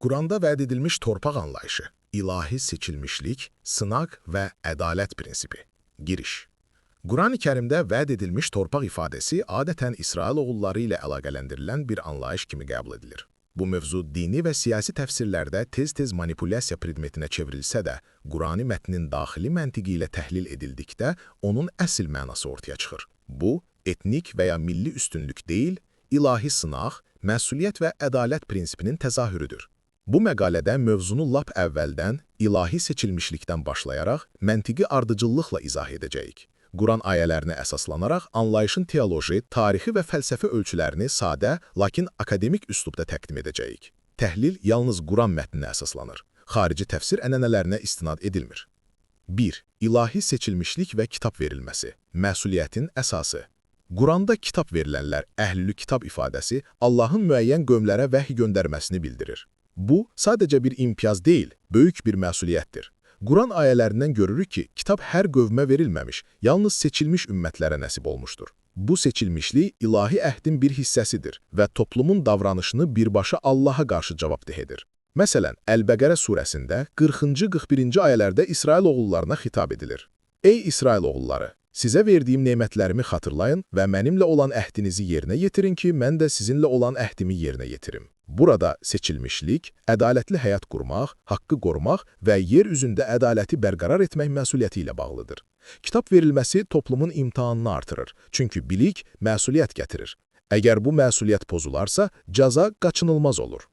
Quranda vəd edilmiş torpaq anlayışı, ilahi seçilmişlik, sınaq və ədalət prinsipi. Giriş. Quran-ı Kərimdə vəd edilmiş torpaq ifadəsi adətən İsrail oğulları ilə əlaqələndirilən bir anlayış kimi qəbul edilir. Bu mövzu dini və siyasi təfsirlərdə tez-tez manipulyasiya predmetinə çevrilsə də, Qurani mətnin daxili məntiqi ilə təhlil edildikdə onun əsl mənası ortaya çıxır. Bu, etnik və ya milli üstünlük deyil, ilahi sınaq, məsuliyyət və ədalət prinsipinin təzahürüdür. Bu məqalədə mövzunu lap əvvəldən, ilahi seçilmişlikdən başlayaraq məntiqi ardıcıllıqla izah edəcəyik. Quran ayələrinə əsaslanaraq anlayışın teoloji, tarixi və fəlsəfi ölçülərini sadə, lakin akademik üslubda təqdim edəcəyik. Təhlil yalnız Quran mətninə əsaslanır. Xarici təfsir ənənələrinə istinad edilmir. 1. İlahi seçilmişlik və kitab verilməsi. Məsuliyyətin əsası. Quranda kitab verilənlər, əhlülü kitab ifadəsi Allahın müəyyən qövmlərə vəhy göndərməsini bildirir. Bu, sadəcə bir imtiyaz deyil, böyük bir məsuliyyətdir. Quran ayələrindən görürük ki, kitab hər qövmə verilməmiş, yalnız seçilmiş ümmətlərə nəsib olmuşdur. Bu seçilmişlik ilahi əhdin bir hissəsidir və toplumun davranışını birbaşa Allaha qarşı cavabdeh edir. Məsələn, Əl-Bəqərə surəsində 40-cı 41-ci ayələrdə İsrail oğullarına xitab edilir. Ey İsrail oğulları! Sizə verdiyim nemətlərimi xatırlayın və mənimlə olan əhdinizi yerinə yetirin ki, mən də sizinlə olan əhdimi yerinə yetirim. Burada seçilmişlik, ədalətli həyat qurmaq, haqqı qorumaq və yer üzündə ədaləti bərqərar etmək məsuliyyəti ilə bağlıdır. Kitab verilməsi toplumun imtahanını artırır. Çünki bilik məsuliyyət gətirir. Əgər bu məsuliyyət pozularsa, cəza qaçınılmaz olur.